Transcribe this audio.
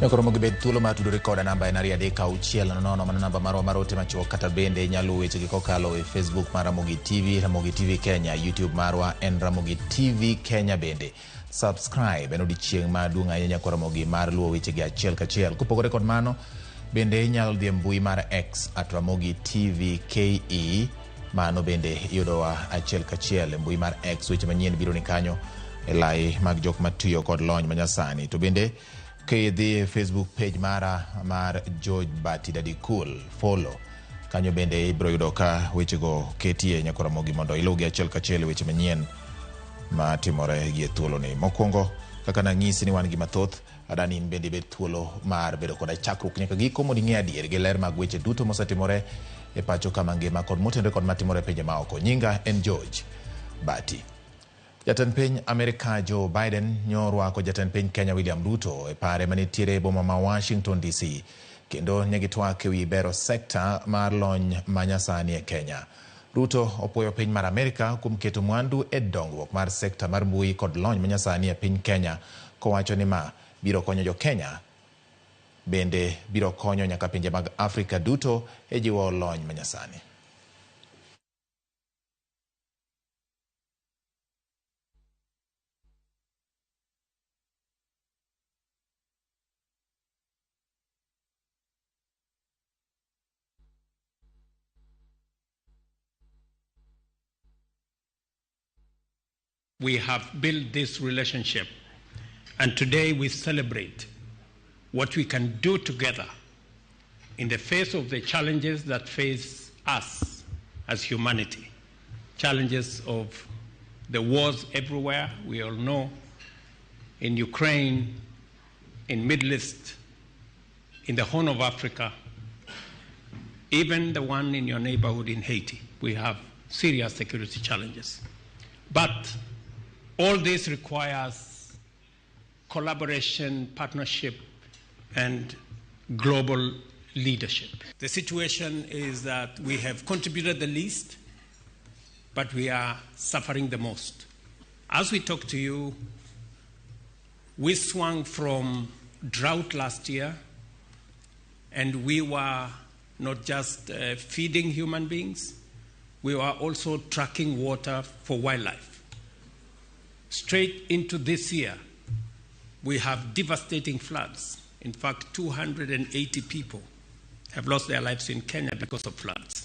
Nyakoro mogi bed thuolo mar tudore koda namba en 23600, mano namba marwa mar ote machuok, kata bende inyalo wechegi kokalo e Facebook mar Ramogi TV, Ramogi TV Kenya, YouTube marwa en Ramogi TV Kenya bende. Subscribe en odiechieng' maduong' ahinya nyakoro Ramogi mar luwo wechegi achiel kachiel. Kopogore kod mano, bende inyalo dhi e mbui mar X at Ramogi TV KE, mano bende iyudowa achiel kachiel e mbui mar X. Weche manyien biro ni kanyo e lai mag jok matiyo kod lony manyasani. To bende kidhi e Facebook page mara mar George Bati Daddy Cool, follow kanyo bende ibiro yudo ka wechego ketie nyakoro Ramogi mondo iluwgi achiel kachiel e weche manyien matimore gi e thuoloni. Mokwongo kaka nanyisi ni wan gi mathoth, adani in bende ibed thuolo mar bedo koda chakruok nyaka giko mondo ing'e adier gi ler mag weche duto mosetimore e pacho kama ngima kod motenore kod matimore e pinje maoko. Nyinga en George Bati. Jatend piny Amerika Joe Biden nyorwako jatend piny Kenya William Ruto e pare manitiere e boma ma Washington DC, kendo ne gitwak ewi bero sekta mar lony manyasani e Kenya. Ruto opuoyo piny mar Amerika kuom keto mwandu e dongruok mar sekta mar mbui kod lony manyasani e piny Kenya, kowacho ni ma biro konyo jo Kenya bende biro konyo nyaka pinje mag Afrika duto e jiwo lony manyasani. We have built this relationship, and today we celebrate what we can do together in the face of the challenges that face us as humanity. Challenges of the wars everywhere, we all know, in Ukraine, in Middle East, in the Horn of Africa, even the one in your neighborhood in Haiti. We have serious security challenges. But all this requires collaboration, partnership, and global leadership. The situation is that we have contributed the least, but we are suffering the most. As we talk to you, we swung from drought last year, and we were not just feeding human beings, we were also tracking water for wildlife. Straight into this year, we have devastating floods. In fact, 280 people have lost their lives in Kenya because of floods.